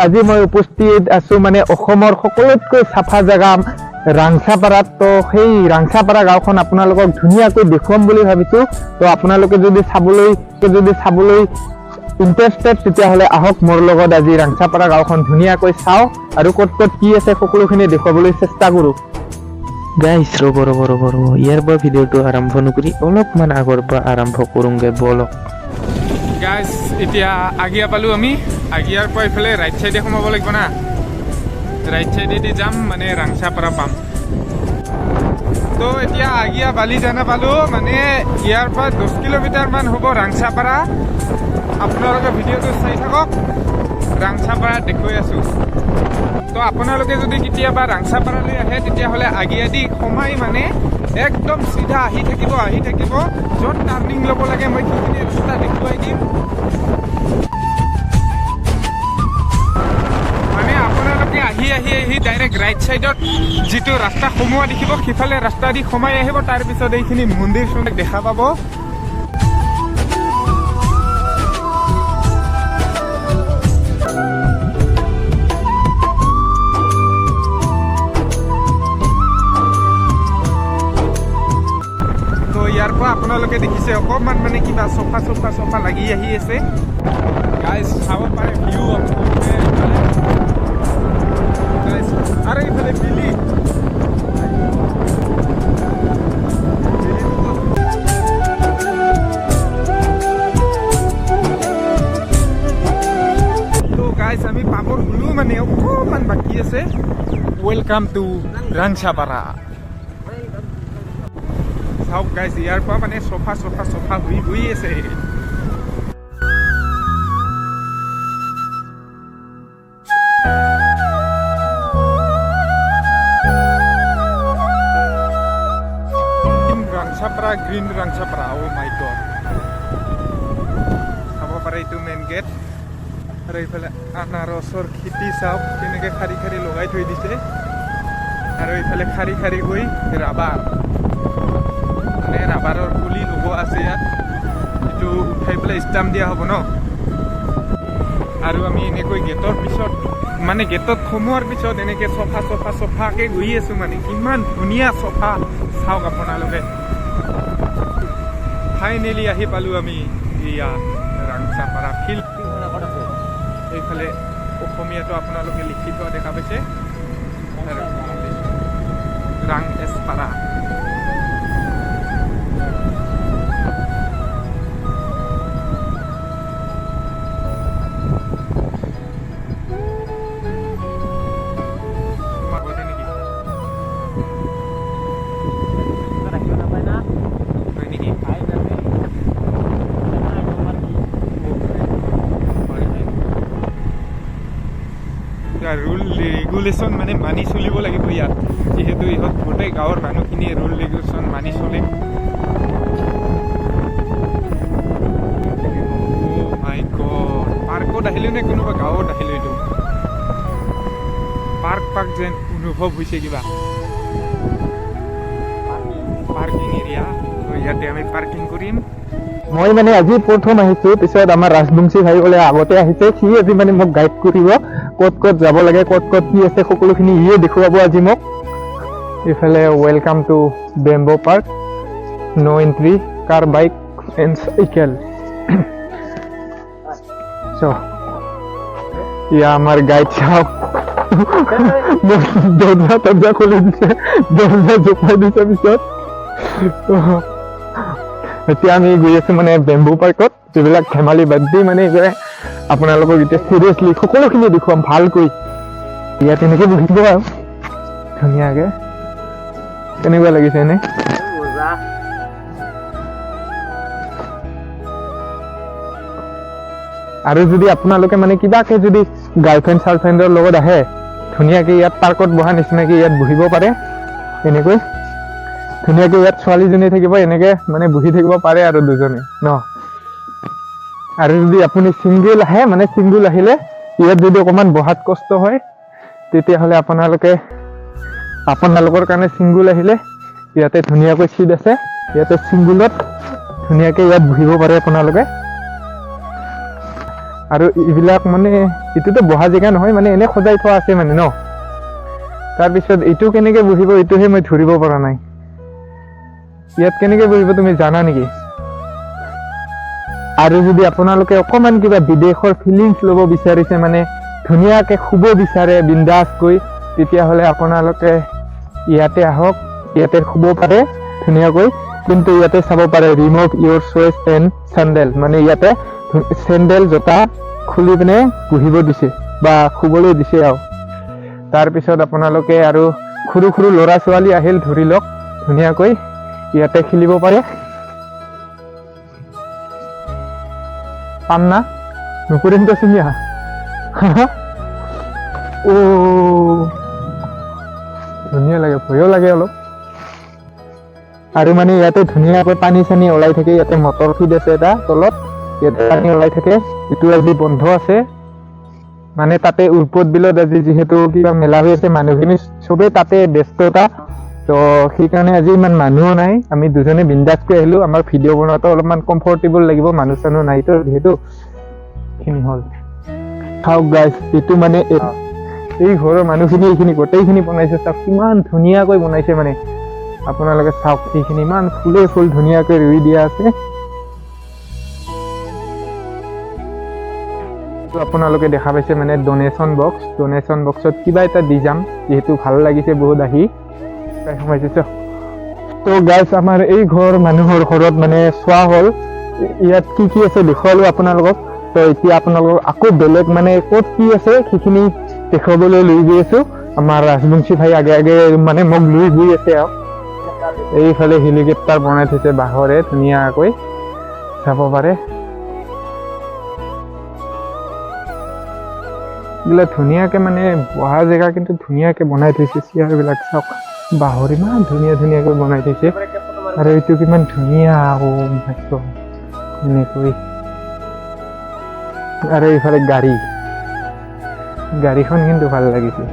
আজি মই উপস্থিত আছো মানে অসমৰ সকলোতকৈ চাফা জেগা ৰাংচাপাৰাত। তো সেই ৰাংচাপাৰা গাঁওখন আপোনালোকক ধুনীয়াকৈ দেখুৱাম বুলি ভাবিছো। তো আপোনালোকে যদি চাবলৈ ইণ্টাৰেষ্টেড তেতিয়াহ'লে আহক মোৰ লগত আজি ৰাংচাপাৰা গাঁওখন ধুনীয়াকৈ চাওঁ আৰু ক'ত ক'ত কি আছে সকলোখিনি দেখুৱাবলৈ চেষ্টা কৰোঁ। গাইছ, ৰ'ব ৰ'ব ৰ'ব ৰ'ব, ইয়াৰ পৰা ভিডিঅ'টো আৰম্ভ নকৰি অলপমান আগৰ পৰা আৰম্ভ কৰোঁগৈ ব'লক। গাইছ, এতিয়া আগিয়া পালোঁ আমি। আগিয়াৰ পৰা এইফালে ৰাইট চাইডে সোমাব লাগিব না, ৰাইট চাইডেদি যাম মানে ৰাংচাপাৰা পাম। তো এতিয়া আগিয়া বালিজানা পালোঁ, মানে ইয়াৰ পৰা 10 কিলোমিটাৰমান হ'ব ৰাংচাপাৰা। আপোনালোকে ভিডিঅ'টো চাই থাকক, ৰাংচাপাৰা দেখুৱাই আছোঁ। তো আপোনালোকে যদি কেতিয়াবা ৰাংচাপাৰালৈ আহে তেতিয়াহ'লে আগিয়াদি সোমাই মানে একদম চিধা আহি থাকিব, আহি থাকিব, য'ত টাৰ্ণিং ল'ব লাগে মই সেইখিনি ৰাস্তা দেখুৱাই দিম। মানে আপোনালোকে আহি আহি আহি ডাইৰেক্ট ৰাইট চাইডত যিটো ৰাস্তা সোমোৱা দেখিব সিফালে ৰাস্তা দি সোমাই আহিব। তাৰপিছত এইখিনি মন্দিৰ চন্দিৰ দেখা পাব। ইয়াৰ পৰা আপোনালোকে দেখিছে অকণমান মানে কিবা চফা চফা চফা লাগি আহি আছে। গাইজ, চাব পাৰে ভিউ আপোনালোকে। আৰু এইফালে বিলি, তো গাইজ আমি পাবৰ হ'লো, মানে অকণমান বাকী আছে। Welcome to Rangchapara. চাওক গাইজ, ইয়াৰ পৰা মানে চফা চফা চফা হৈ গৈ আছে। Rangchapara, green Rangchapara, oh my god. চাব পাৰে এইটো মেইন গেট। আৰু এইফালে আনাৰসৰ খেতি চাওক কেনেকৈ শাৰী শাৰী লগাই থৈ দিছে। আৰু এইফালে শাৰী শাৰী গৈ ৰাবাৰ, মানে ৰাবাৰৰ পুলি লগোৱা আছে ইয়াত। এইটো উঠাই পেলাই ষ্টাম্প দিয়া হ'ব ন। আৰু আমি এনেকৈ গেটৰ পিছত মানে গেটত সোমোৱাৰ পিছত এনেকৈ চফা চফা চফাকৈ গৈ আছোঁ। মানে কিমান ধুনীয়া চফা, চাওক আপোনালোকে। ফাইনেলি আহি পালোঁ আমি এয়া ৰাংচাপাৰা ফিল্ড। এইফালে অসমীয়াটো আপোনালোকে লিখি থোৱা দেখা পাইছে, ৰাং এছ পাৰা। ৰুল ৰেগুলেশ্যন মানে মানি চলিব লাগিব ইয়াত, যিহেতু ইহঁত গোটেই গাঁৱৰ মানুহখিনিয়ে ৰুল ৰেগুলেশ্যন মানি চলে। মাই গড, পাৰ্কত আহিলো নে কোনোবা গাঁৱত আহিলো? এইটো পাৰ্ক পাৰ্ক যেন অনুভৱ হৈছে, কিবা পাৰ্কিং এৰিয়া। ইয়াতে আমি পাৰ্কিং কৰিম। মই মানে আজি প্ৰথম আহিছো, পিছত আমাৰ ৰাজবংশী ভাই বোলে আগতে আহিছে, সি আজি মানে মোক গাইড কৰিব ক'ত ক'ত যাব লাগে, ক'ত ক'ত কি আছে সকলোখিনি ইয়ে দেখুৱাব আজি মোক। এইফালে welcome to bamboo park, no entry, car, bike and cycle. So ইয়া আমাৰ গাইড চাওক, দৰ্জা তৰ্জা খুলি দিছে, দৰ্জা জোপাই দিছে। পিছত এতিয়া আমি গৈ আছো মানে বেম্বু পাৰ্কত, যিবিলাক ধেমালি বাদ দি মানে এইবিলাক আপোনালোকক এতিয়া চিৰিয়াছলি সকলোখিনি দেখুৱাম ভালকৈ। ইয়াত এনেকৈ বহিব আৰু ধুনীয়াকে। কেনেকুৱা লাগিছে এনে? আৰু যদি আপোনালোকে মানে কিবাকে যদি গাৰ্লফ্ৰেণ্ড চাৰ্লফ্ৰেণ্ডৰ লগত আহে, ধুনীয়াকে ইয়াত পাৰ্কত বহা নিচিনাকে ইয়াত বহিব পাৰে। এনেকৈ ধুনীয়াকে ইয়াত ছোৱালীজনী থাকিব, এনেকে মানে বহি থাকিব পাৰে আৰু দুজনে ন। আৰু যদি আপুনি ছিংগল আহে, মানে ছিংগল আহিলে ইয়াত যদি অকণমান বহাত কষ্ট হয়, তেতিয়াহ'লে আপোনালোকে আপোনালোকৰ কাৰণে ছিংগল আহিলে ইয়াতে ধুনীয়াকৈ চিট আছে, ইয়াতে ছিংগলত ধুনীয়াকৈ ইয়াত বহিব পাৰে আপোনালোকে। আৰু এইবিলাক মানে এইটোতো বহা জেগা নহয়, মানে এনে সজাই থোৱা আছে মানে ন। তাৰপিছত এইটো কেনেকে বহিব এইটোহে মই ধৰিব পৰা নাই। ইয়াত কেনেকে বহিব তুমি জানা নেকি? আৰু যদি আপোনালোকে অকণমান কিবা বিদেশৰ ফিলিংছ ল'ব বিচাৰিছে, মানে ধুনীয়াকে শুব বিচাৰে বিন্দাছকৈ, তেতিয়াহ'লে আপোনালোকে ইয়াতে আহক, ইয়াতে শুব পাৰে ধুনীয়াকৈ। কিন্তু ইয়াতে চাব পাৰে ৰিমুভ ইয়ৰ শ্বুজ এণ্ড চেণ্ডেল, মানে ইয়াতে চেণ্ডেল জোতা খুলি পিনে বহিব দিছে বা শুবলৈ দিছে আৰু। তাৰপিছত আপোনালোকে আৰু সৰু সৰু ল'ৰা ছোৱালী আহিল ধৰি লওক, ধুনীয়াকৈ ইয়াতে খেলিব পাৰে। পাম না নকৰিম তো চিনি আহা। অ' ধুনীয়া লাগে, ভয়ো লাগে অলপ। আৰু মানে ইয়াতে ধুনীয়াকৈ পানী চানী ওলাই থাকে। ইয়াতে মটৰ ফিড আছে এটা তলত, ইয়াতে পানী ওলাই থাকে। এইটো আজি বন্ধ আছে, মানে তাতে উৰপদ বিলত আজি যিহেতু কিবা মেলা হৈ আছে, মানুহখিনি চবেই তাতে ব্যস্ততা, তো সেইকাৰণে আজি ইমান মানুহো নাই। আমি দুজনে বিন্দাছকৈ আহিলো। আমাৰ ভিডিঅ' বনোৱাটো অলপমান কমফৰ্টেবল লাগিব, মানুহ চানুহ নাইতো যিহেতু। এইখিনি হ'ল চাওক গাইজ, এইটো মানে এই ঘৰৰ মানুহখিনি এইখিনি গোটেইখিনি বনাইছে। চাওক কিমান ধুনীয়াকৈ বনাইছে, মানে আপোনালোকে চাওক এইখিনি ইমান ফুলে ফুল ধুনীয়াকৈ ৰুই দিয়া আছে। আপোনালোকে দেখা পাইছে মানে ডনেশ্যন বক্স, ডনেশ্যন বক্সত কিবা এটা দি যাম, যিহেতু ভাল লাগিছে বহুত আহি সোমাইছে। তো গাইজ আমাৰ এই ঘৰ মানুহৰ ঘৰত মানে চোৱা হ'ল, ইয়াত কি কি আছে দেখুৱালো আপোনালোকক। তো এতিয়া আপোনালোকক আকৌ বেলেগ মানে ক'ত কি আছে সেইখিনি দেখুৱাবলৈ লৈ গৈ আছো। আমাৰ ৰাজবংশী ভাই আগে আগে মানে মোক লৈ গৈ আছে। আৰু এইফালে হেলিকপ্টাৰ বনাই থৈছে বাঁহৰে ধুনীয়াকৈ, চাব পাৰে। এইবিলাক ধুনীয়াকে মানে বহা জেগা কিন্তু ধুনীয়াকে বনাই থৈছে। চেয়াৰবিলাক চাওক, বাঁহৰ ইমান ধুনীয়া ধুনীয়াকৈ বনাই থৈছে। আৰু এইটো কিমান ধুনীয়া, এনেকৈ। আৰু এইফালে গাড়ী, গাড়ীখন কিন্তু ভাল লাগিছে।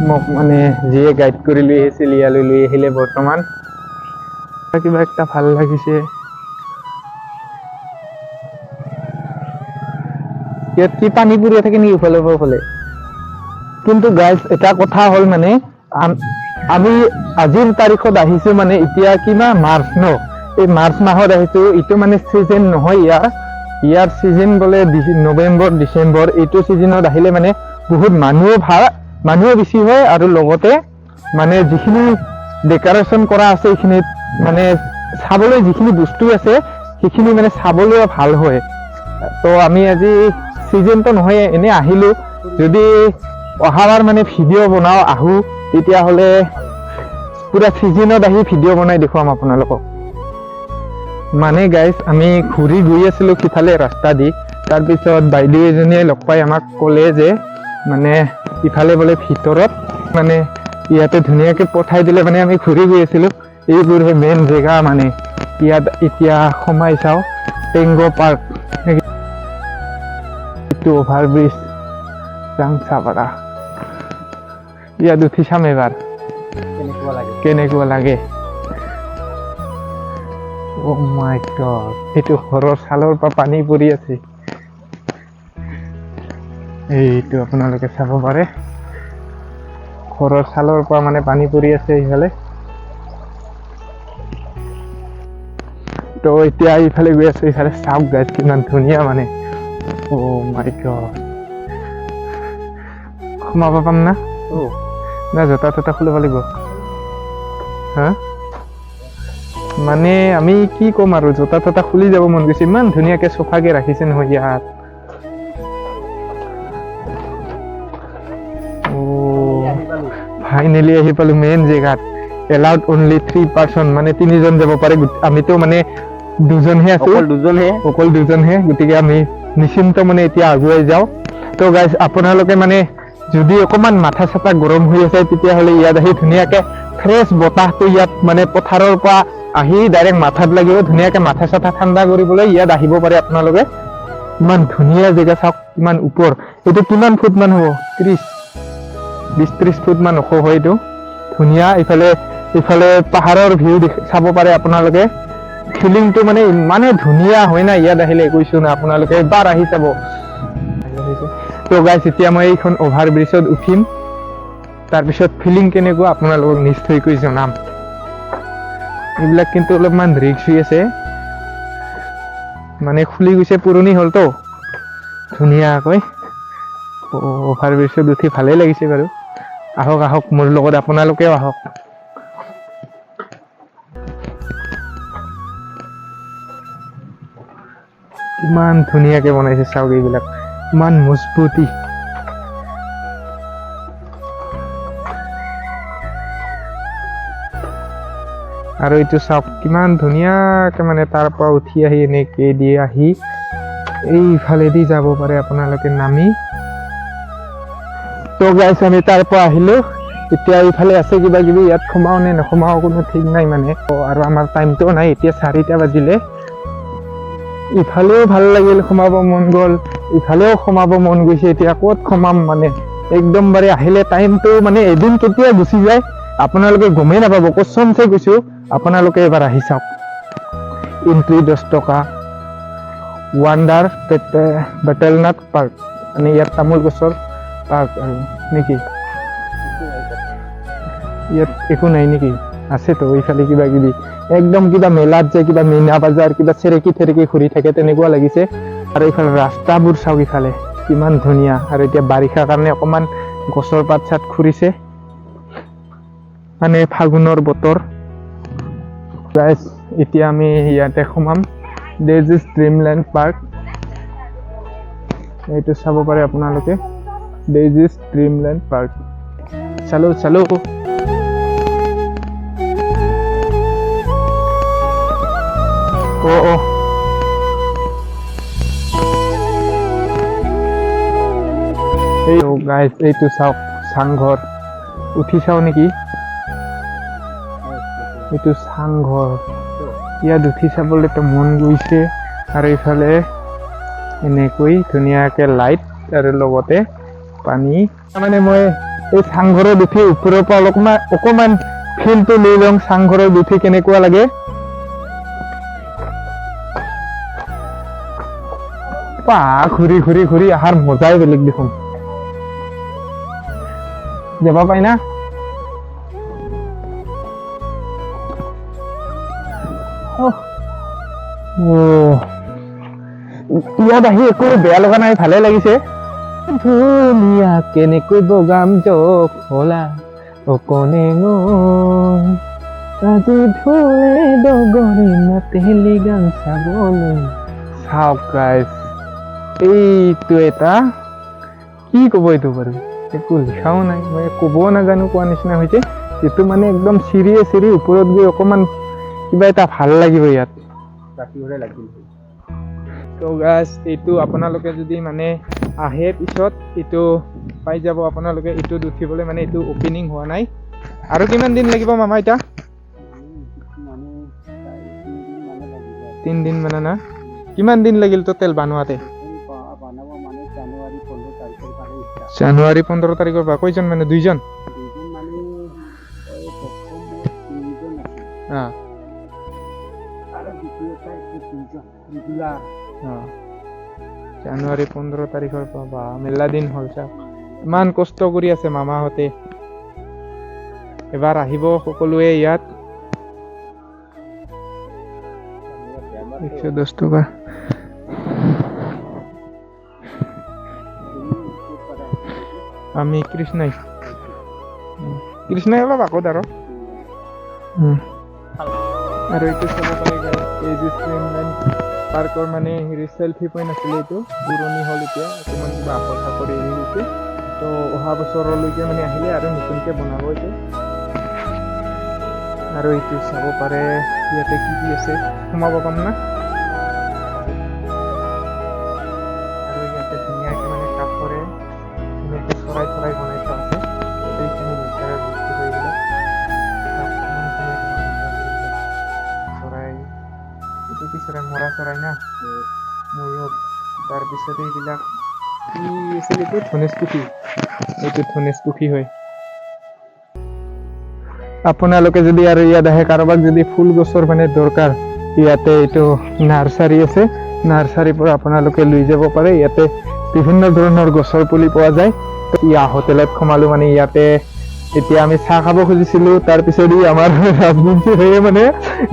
মোক মানে যিয়ে গাইড কৰি লৈ আহিছিল ইয়ালৈ লৈ আহিলে বৰ্তমান। কিবা একটা ভাল লাগিছে। ইয়াত কি পানী পৰি থাকে নেকি ইফালৰ পৰা ফালে? কিন্তু গাইজ এটা কথা হ'ল মানে আমি আজিৰ তাৰিখত আহিছো, মানে এতিয়া কিমান মাৰ্চ ন, এই মাৰ্চ মাহত আহিছো। এইটো মানে চিজন নহয় ইয়াৰ, ইয়াৰ চিজন বোলে নৱেম্বৰ ডিচেম্বৰ এইটো চিজনত আহিলে মানে বহুত মানুহো ভাল, মানুহো বেছি হয়। আৰু লগতে মানে যিখিনি ডেকৰেশ্যন কৰা আছে এইখিনিত মানে চাবলৈ যিখিনি বস্তু আছে সেইখিনি মানে চাবলৈও ভাল হয়। তো আমি আজি চিজনটো নহয়, এনেই আহিলো। যদি অহাবাৰ মানে ভিডিঅ' বনাওঁ আহোঁ তেতিয়াহ'লে পুৰা চিজনত আহি ভিডিঅ' বনাই দেখুৱাম আপোনালোকক। মানে গাইজ আমি ঘূৰি গৈ আছিলো সিফালে ৰাস্তা দি, তাৰপিছত বাইদেউ এজনীয়ে লগ পাই আমাক ক'লে যে মানে ইফালে বোলে ভিতৰত মানে ইয়াতে ধুনীয়াকে পঠাই দিলে। মানে আমি ঘূৰি গৈ আছিলো, এইবোৰহে মেইন জেগা মানে। ইয়াত এতিয়া সোমাই চাওঁ, টেংগ পাৰ্ক, এইটো অভাৰব্ৰিজ ৰাংচাপাৰা। ইয়াত উঠি চাম এবাৰ কেনেকুৱা লাগে। Oh my God, এইটো ঘৰৰ ছালৰ পৰা পানী পৰি আছে। এইটো আপোনালোকে চাব পাৰে, ঘৰৰ ছালৰ পৰা মানে পানী পৰি আছে এইফালে। তো এতিয়া এইফালে গৈ আছো, এইফালে চাওক গাইজ কিমান ধুনীয়া মানে। Oh my God, সোমাব পাম না? না জোতা তোতা খুলিব লাগিব। হা মানে আমি কি ক'ম আৰু, জোতা তোতা খুলি যাব মন গৈছে, ইমান ধুনীয়াকে চফাকে ৰাখিছে নহয় ইয়াত। ফাইনেলি আহি পালো মেইন জেগাত। এলাউড অনলি 3 পাৰ্চন, মানে তিনিজন যাব পাৰে। আমিতো মানে দুজনহে আছো, অকল দুজনহে, গতিকে আমি নিশ্চিন্ত মানে এতিয়া আগুৱাই যাওঁ। তো গাইজ আপোনালোকে মানে যদি অকণমান মাথা চাথা গৰম হৈ আছে তেতিয়াহ'লে ইয়াত আহি ধুনীয়াকে ফ্ৰেছ বতাহটো ইয়াত মানে পথাৰৰ পৰা আহি ডাইৰেক্ট মাথাত লাগিব, ধুনীয়াকে মাথা চাথা ঠাণ্ডা কৰিবলৈ ইয়াত আহিব পাৰে আপোনালোকে। ইমান ধুনীয়া জেগা চাওক, কিমান ওপৰ, এইটো কিমান ফুট মান হ'ব, 20-30 ফুট মান ওখ হয় এইটো। ধুনীয়া। ইফালে ইফালে পাহাৰৰ ভিউ চাব পাৰে আপোনালোকে। ফিলিংটো মানে ইমানে ধুনীয়া হয় না ইয়াত আহিলে, কৈছো না, আপোনালোকে এবাৰ আহি চাব। তো গাইছ, এতিয়া মই এইখন অভাৰ ব্ৰিজত উঠিম, তাৰপিছত ফিলিং কেনেকুৱা আপোনালোকক নিশ্চয়কৈ জনাম। এইবিলাক কিন্তু অলপমান ৰিস্ক হৈ আছে, মানে খুলি গৈছে, পুৰণি হ'লতো। ধুনীয়াকৈ অভাৰ ব্ৰিজত উঠি ভালেই লাগিছে বাৰু। আহক আহক, মোৰ লগত আপোনালোকেও আহক। কিমান ধুনীয়াকে বনাইছে চাওক, এইবিলাক ইমান মজবুতি। আৰু এইটো চাওক, কিমান ধুনীয়াকে মানে তাৰ পৰা উঠি আহি এনেকে দি আহি এইফালেদি যাব পাৰে আপোনালোকে নামি। তো গাইছ, আমি তাৰ পৰা আহিলো। এতিয়া এইফালে আছে কিবা কিবি, ইয়াত সোমাও নে নোসোমাও কোনো ঠিক নাই মানে। আৰু আমাৰ টাইমটোও নাই, এতিয়া 4টা বাজিলে। ইফালেও ভাল লাগিল, সোমাব মন গ'ল, ইফালেও সোমাব মন গৈছে। এতিয়া ক'ত সোমাম মানে, একদম বাৰে আহিলে টাইমটো মানে এদিন কেতিয়া গুচি যায় আপোনালোকে গমেই নাপাব। কচমছে কৈছো, আপোনালোকে এবাৰ আহি চাওক। এণ্ট্ৰি 10 টকা। ৱাণ্ডাৰ বেটেলনাট পাৰ্ক, মানে ইয়াত তামোল গছৰ পাৰ্ক আৰু নেকি? ইয়াত একো নাই নেকি? আছেতো এইফালে কিবা কিবি, একদম কিবা মেলাত যে কিবা মীনা বজাৰ, কিবা চেৰেকি থেৰেকি ঘূৰি থাকে তেনেকুৱা লাগিছে। আৰু এইফালে ৰাস্তাবোৰ চাওক, ইফালে কিমান ধুনীয়া। আৰু এতিয়া বাৰিষাৰ কাৰণে অকণমান গছৰ পাত চাত খুৰিছে, মানে ফাগুনৰ বতৰ। গাইছ, এতিয়া আমি ইয়াতে সোমাম। দেজ is Dreamland park, এইটো চাব পাৰে আপোনালোকে। This is Dreamland park. চালো চালো। অ' অ', এই গাইছ, এইটো চাওক চাংঘৰ। উঠি চাওঁ নেকি? এইটো চাংঘৰ, ইয়াত উঠি চাবলৈতো মন গৈছে। আৰু এইফালে এনেকৈ ধুনীয়াকে লাইট আৰু লগতে পানী। মানে মই এই চাংঘৰত উঠি ওপৰৰ পৰা অলপমান অকণমান ফিলটো লৈ লওঁ, চাংঘৰত উঠি কেনেকুৱা লাগে। পা ঘূৰি ঘূৰি ঘূৰি অহাৰ মজাই বেলেগ দেখোন। যাব পাই না? অ', ইয়াত আহি একো বেয়া লগা নাই, ভালে লাগিছে। ধুনীয়া কেনেকৈ বগাম জখলা অকণে, আজি ঢোলে ডগৰে মাতিলি গান চাবলৈ। চাওক গাইছ, এইটো এটা কি ক'ব এইটো বাৰু, একো লিখাও নাই, মই ক'বও নাজানো কোৱা নিচিনা হৈছে। এইটো মানে একদম চিৰিয়ে চিৰি ওপৰত গৈ অকণমান কিবা এটা ভাল লাগিব ইয়াত। তো গাইছ, এইটো আপোনালোকে যদি মানে আহে পিছত এইটো পাই যাব আপোনালোকে। এইটোত উঠিবলৈ মানে এইটো অপেনিং হোৱা নাই। আৰু কিমান দিন লাগিব মামা এতিয়া? 3 দিন মানে না? কিমান দিন লাগিল টোটেল বনোৱাতে? জানুৱাৰী 15 তাৰিখৰ পৰা। কেইজন মানে? দুইজন? অঁ, জানুৱাৰী 15 তাৰিখৰ পৰা, বা মেলা দিন হ'ল। চাওক, ইমান কষ্ট কৰি আছে মামাহঁতে। এবাৰ আহিব সকলোৱে ইয়াত। 110 টকা। আমি কৃষ্ণাই, কৃষ্ণাই অলপ আগত আৰু। আৰু এইটো চাব পাৰে, এই যে ষ্ট্ৰীমলাইন পাৰ্কৰ মানে হেৰি চেলফি পইণ্ট আছিলে, এইটো পুৰণি হ'ল, এতিয়া অকণমান কিবা আখৰ চাখৰ এৰি গৈছে। তো অহা বছৰলৈকে মানে আহিলে আৰু নতুনকৈ বনাব এইটো। আৰু এইটো চাব পাৰে, ইয়াতে কি কি আছে, সোমাব পাম না? আৰু ইয়াতে ধুনীয়াকৈ মানে কাঠৰে ধুনীয়াকৈ চৰাই চৰাই বনাই থোৱা আছে। গোটেইখিনি নেচাৰেল বস্তু হয় এইবিলাক। চাওক, কিমান ধুনীয়াকৈ বনাই থোৱা আছে এইবিলাক চৰাই। এইটো কি চৰাই? মৰা চৰাই না ময়ূৰ। তাৰপিছত এইবিলাক কি আছিল? এইটো ধনেশ পক্ষী, এইটো ধনেশ পক্ষী হয়। আপোনালোকে যদি আৰু ইয়াত আহে, কাৰোবাক যদি ফুল গছৰ মানে দৰকাৰ, ইয়াতে এইটো নাৰ্চাৰী আছে। নাৰ্চাৰীৰ পৰা আপোনালোকে লৈ যাব পাৰে। ইয়াতে বিভিন্ন ধৰণৰ গছৰ পুলি পোৱা যায়। ইয়া হোটেলত সোমালো। মানে ইয়াতে এতিয়া আমি চাহ খাব খুজিছিলো। তাৰপিছত ই আমাৰ ৰাজবংশী হৈয়ে মানে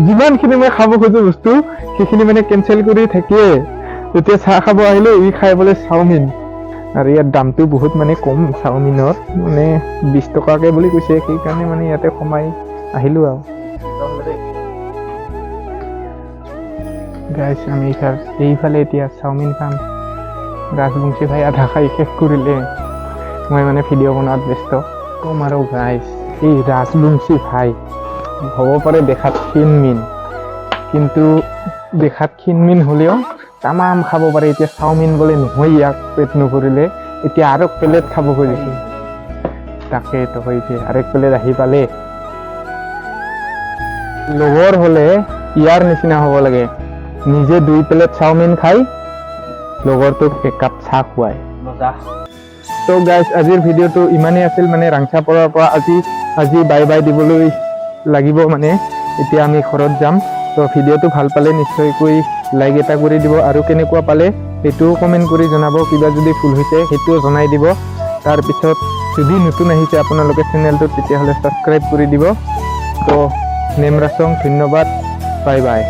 যিমানখিনি মই খাব খোজো বস্তু, সেইখিনি মানে কেনচেল কৰি থাকিয়ে এতিয়া চাহ খাব আহিলো। ই খাই বোলে চাওমিন। আৰু ইয়াত দামটো বহুত মানে কম চাওমিনৰ, মানে 20 টকাকে বুলি কৈছে। সেইকাৰণে মানে ইয়াতে সোমাই আহিলো। আৰু গাইছ, আমি এইফালে এতিয়া চাওমিন খাম। ৰাজবংশী ভাই আধা খাই শেষ কৰিলে, মই মানে ভিডিঅ' বনোৱাত ব্যস্ত। কম আৰু গাইছ, এই ৰাজবংশী ভাই হ'ব পাৰে দেখাত ক্ষীণ মিন, কিন্তু দেখাত ক্ষীণ মিন হ'লেও তামাম খাব পাৰে। এতিয়া চাওমিন বোলে নহয়, ইয়াক পেট নভৰিলে। এতিয়া আৰু এক প্লেট খাব খুজিছে। তাকেতো হৈছে, আৰু এক প্লেট আহি পালে। লগৰ হ'লে ইয়াৰ নিচিনা হ'ব লাগে, নিজে দুই প্লেট চাওমিন খাই লগৰটোক একাপ চাহ খুৱায়। মজা। তো গাইজ, আজিৰ ভিডিঅ'টো ইমানেই আছিল। মানে ৰাংচাপাৰাৰ পৰা আজি বাই বাই দিবলৈ লাগিব। মানে এতিয়া আমি ঘৰত যাম। তো ভিডিঅ'টো ভাল পালে নিশ্চয়কৈ লাইক এটা কৰি দিব আৰু কেনেকুৱা পালে সেইটোও কমেণ্ট কৰি জনাব। কিবা যদি ভুল হৈছে, সেইটোও জনাই দিব। তাৰপিছত যদি নতুন আহিছে আপোনালোকে চেনেলটোত, তেতিয়াহ'লে ছাবস্ক্ৰাইব কৰি দিব। তো নেমৰাচং, ধন্যবাদ, বাই বাই।